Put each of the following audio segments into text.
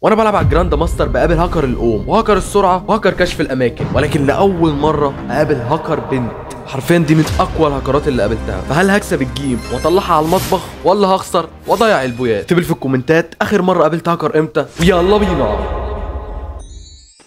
وانا بلعب على ال Grandmaster بقابل هاكر الاوم وهاكر السرعة وهاكر كشف الاماكن، ولكن لاول مرة اقابل هاكر بنت. حرفيا دي من اقوى الهاكرات اللي قابلتها. فهل هكسب ال game واطلعها على المطبخ ولا هخسر واضيع البويات؟ اكتب في الكومنتات اخر مرة قابلت هاكر امتى، ويلا بينا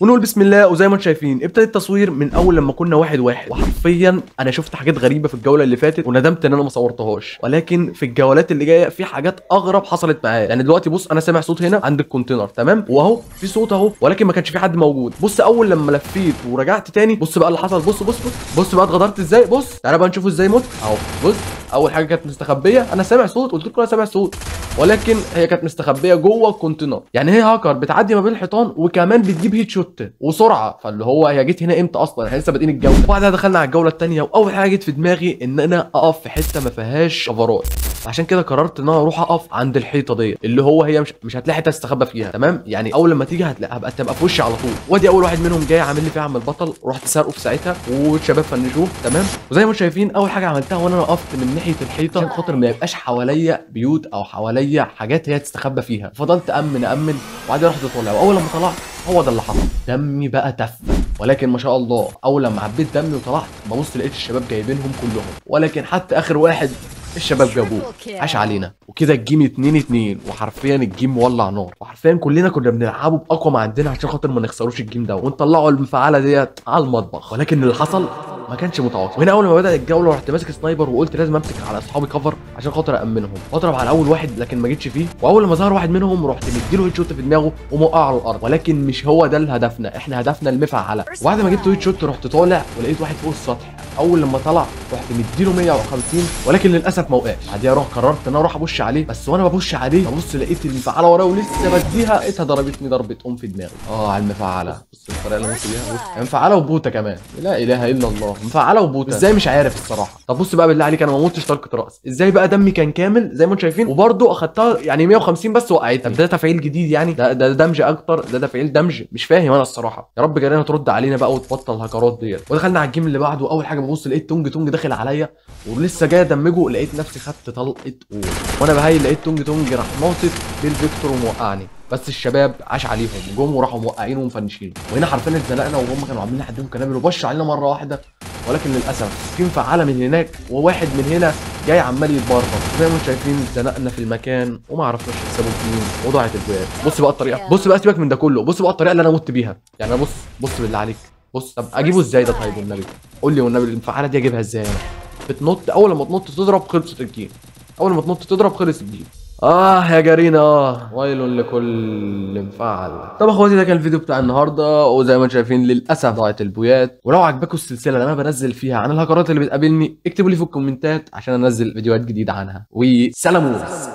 ونقول بسم الله. وزي ما انتم شايفين ابتدى التصوير من اول لما كنا 1-1، وحرفيا انا شفت حاجات غريبة في الجولة اللي فاتت وندمت ان انا ما صورتهاش، ولكن في الجولات اللي جاية في حاجات اغرب حصلت معايا. يعني دلوقتي بص، انا سامع صوت هنا عند ال container، تمام، واهو في صوت اهو، ولكن ما كانش في حد موجود. بص اول لما لفيت ورجعت تاني، بص بقى اللي حصل. بص بص بص بص بقى اتغدرت ازاي. بص تعالى بقى نشوفه ازاي مت اهو. بص اول حاجة كانت مستخبيه، انا سامع صوت، قلت لكم انا سامع صوت، ولكن هي كانت مستخبيه جوه ال container. يعني هي هاكر بتعدي ما بين الحيطان وكمان بتجيب headshot وسرعة، فاللي هو هي جيت هنا امتى اصلا؟ احنا لسه بادئين الجولة. وبعدها دخلنا على الجولة الثانية، واول حاجة جت في دماغي ان انا اقف في حتة ما فيهاش كفرات، عشان كده قررت ان انا اروح اقف عند الحيطة ديت اللي هو هي مش هتلاقي حتة تستخبى فيها، تمام. يعني اول لما تيجي هتلاقي هبقى تبقى في وشي على طول. وادي اول واحد منهم جاي عامل لي فيها عم البطل، رحت سارقه في ساعتها والشباب فنشوه، تمام. وزي ما انتم شايفين اول حاجة عملتها وانا وقفت من ناحية الحيطة عشان خاطر ما يبقاش حواليا بيوت او حواليا حاجات هي تستخبى فيها. فضلت امن وبعدين رحت طالع، واول لما طلعت هو ده اللي حصل، دمي بقى تف. ولكن ما شاء الله اول لما عبيت دمي وطلعت ببص لقيت الشباب جايبينهم كلهم، ولكن حتى اخر واحد الشباب جابوه، عاش علينا. وكده ال game 2-2، وحرفيا ال game ولع نار، وحرفيا كلنا كنا بنلعبه باقوى ما عندنا عشان خاطر ما نخسروش ال game ده ونطلعوا المفعله ديت على المطبخ. ولكن اللي حصل ما كانش متوقع. وهنا اول ما بدات الجولة رحت ماسك sniper وقلت لازم امسك على اصحابي cover عشان خاطر امنهم، واضرب على اول واحد لكن ما جيتش فيه. واول ما ظهر واحد منهم رحت مديله headshot في دماغه وموقعه على الارض، ولكن مش هو ده اللي هدفنا، احنا هدفنا المفعله. وبعد ما جبت headshot رحت طالع ولقيت واحد فوق السطح، اول لما طلع رحت مديله 150 ولكن للاسف ما وقعش. بعديها اروح قررت ان انا اروح ابش عليه، بس وانا ببش عليه ببص لقيت المفعله ورايا ولسه بديها، لقيتها ضربتني ضربه ام في دماغي. على المفعله، بص الطريقة اللي مت بيها، بص مفعله وبوته كمان، لا اله الا الله، مفعله وبوته ازاي مش عارف الصراحة. طب بص بقى بالله عليك، انا ما موتش طلقه راس، ازاي بقى دمي كان كامل زي ما انتم شايفين، وبرده اخدتها يعني 150 بس وقعتني. طب ده تفعيل جديد يعني، ده دمج اكتر، ده تفعيل دمج مش فاهم انا الصراحة. يا رب جرينا ترد علينا بقى وتبطل الهكرات ديت. ودخلنا على ال game اللي بعده، اول حاجة ببص لقيت تونج تونج داخل عليا ولسه جاي ادمجه، لقيت نفسي خدت طلقه قول وانا ب heal، لقيت تونج تونج راح ناطط بال Vector وموقعني، بس الشباب عاش عليهم جم وراحوا موقعينه ومفنشينه. وهنا حرفيا اتزنقنا وهم كانوا عاملين حدهم كنابل وبشوا علينا مرة واحدة، ولكن للاسف في مفعله من هناك وواحد من هنا جاي عمال يتبربط. زي ما انتم شايفين اتزنقنا في المكان وما عرفناش نكسبه فين وضاعت البويات. بص بقى الطريقة، بص بقى سيبك من ده كله، بص بقى الطريقة اللي انا مت بيها. يعني انا بص بص بالله عليك، بص طب اجيبه ازاي ده؟ طيب والنبي قول لي والنبي المفعله دي اجيبها ازاي؟ انا بتنط، اول لما تنط تضرب خلصت ال game، اول ما تنط تضرب خلص ال game. يا جارينا، ويل لكل مفعل. طب اخواتي ده كان الفيديو بتاع النهارده، وزي ما انتم شايفين للاسف ضاعت البويات. ولو عجبكم السلسلة اللي انا بنزل فيها عن الهاكرات اللي بتقابلني اكتبوا لي في الكومنتات عشان انزل فيديوهات جديدة عنها. وسلاموز.